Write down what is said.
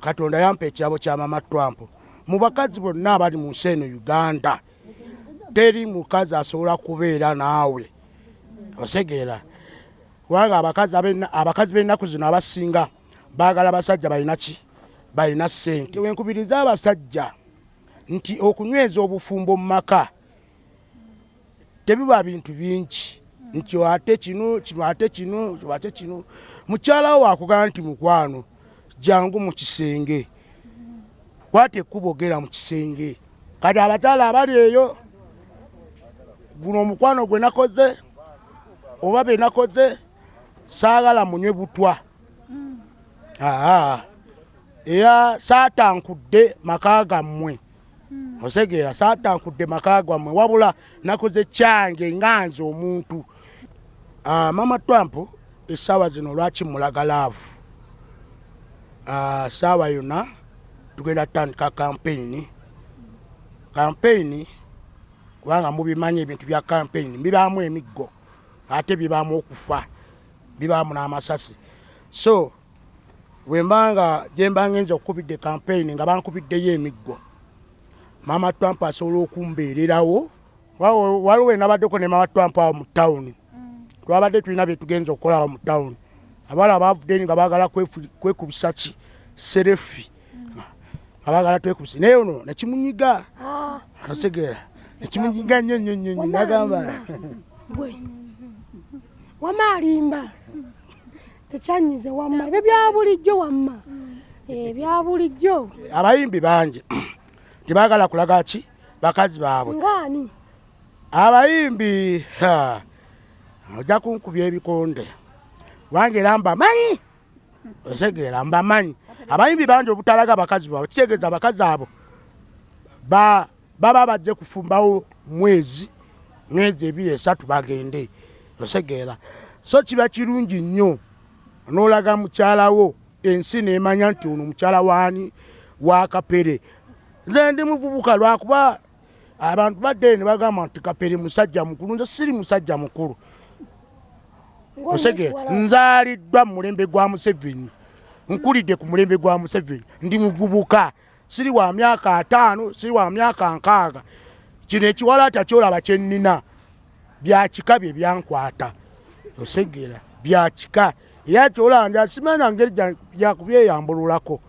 Katonda yampa ekirabo kya Mama Trump. Mu bakazi bonna abali mu nsi eno Uganda, teri mukazi asobola kubeera naawe, osegeera, kubanga abakazi b'ennaku zino abasinga baagala basajja balina ki, balina ssente. Wenkubiriza abasajja nti okunyweza obufumbo mu maka tebiba bintu bingi nti ate kino kino ate kino ate kino. Mukyala wo wakugamba nti mukwano jangu mu kisenge, kwata ekkubo gera mu kisenge. Kati abakyala abali eyo, guno omukwano gwe nakoze oba be nakoze, saagala munywe butwa. Aa, era saatankudde maka gammwe, osegeera, saatankudde maka gammwe, wabula nakoze kyange nga nze omuntu. Ah, Mama Trump essaawa zino lwaki mulaga love? Ah, saawa yonna tugenda tutandika kampeyini, kampeyini, kubanga mubimanyi ebintu bya kampeyini bibaamu emiggo, ate bibaamu okufa, bibaamu n'amasasi. So bwembanga gyemba ngenza okukubidde kampeyini nga bankubiddeyo emiggo, Mama Trump asobola okumbeererawo. Waliwo enabaddeko ne Mama Trump awo mu tawuni, twabadde tulina byetugenza okukolawo mu tawuni. Abawala bavudde nga baagala kwekubisa ki selfie, nga baagala twekubisa, naye ono nekimunyiga, osegeera, nekimunyiga nnyo nnyo nnyo nnyo, nagamba Gwe wama alimba, tekyanyize wamma, ebyo bya bulijjo wamma, bya bulijjo. Abayimbi bangi tebaagala kulaga ki bakazi baabwe. Ngaani? Abayimbi, ha, ojja kunkubya ebikonde wange, era mbamanyi, osegeera, mbamanyi. Abayimbi bangi obutalaga bakazi baabwe kitegeeza abakazi abo baba bajje kufumbawo mwezi, myezi 2, 3 bagende, osegeera. So kiba kirungi nnyo n'olaga mukyalawo, ensi nemanya nti ono mukyala waani, wa Kapere. Nze ndi muvubuka, lwakuba abantu badde ne bagamba nti Kapere musajja mukulu. Nze siri musajja mukulu, osegeera. Nzaaliddwa mu mulembe gwa Museveni, nkulidde ku mulembe gwa Museveni. Ndi muvubuka, siri wa myaka 50, siri wa myaka 60. Kino ekiwalaata kyolaba kyennina byakika bye byankwata, osegeera, byakika. Era kyolaba nja simanya ngeri yakubyeyambululako.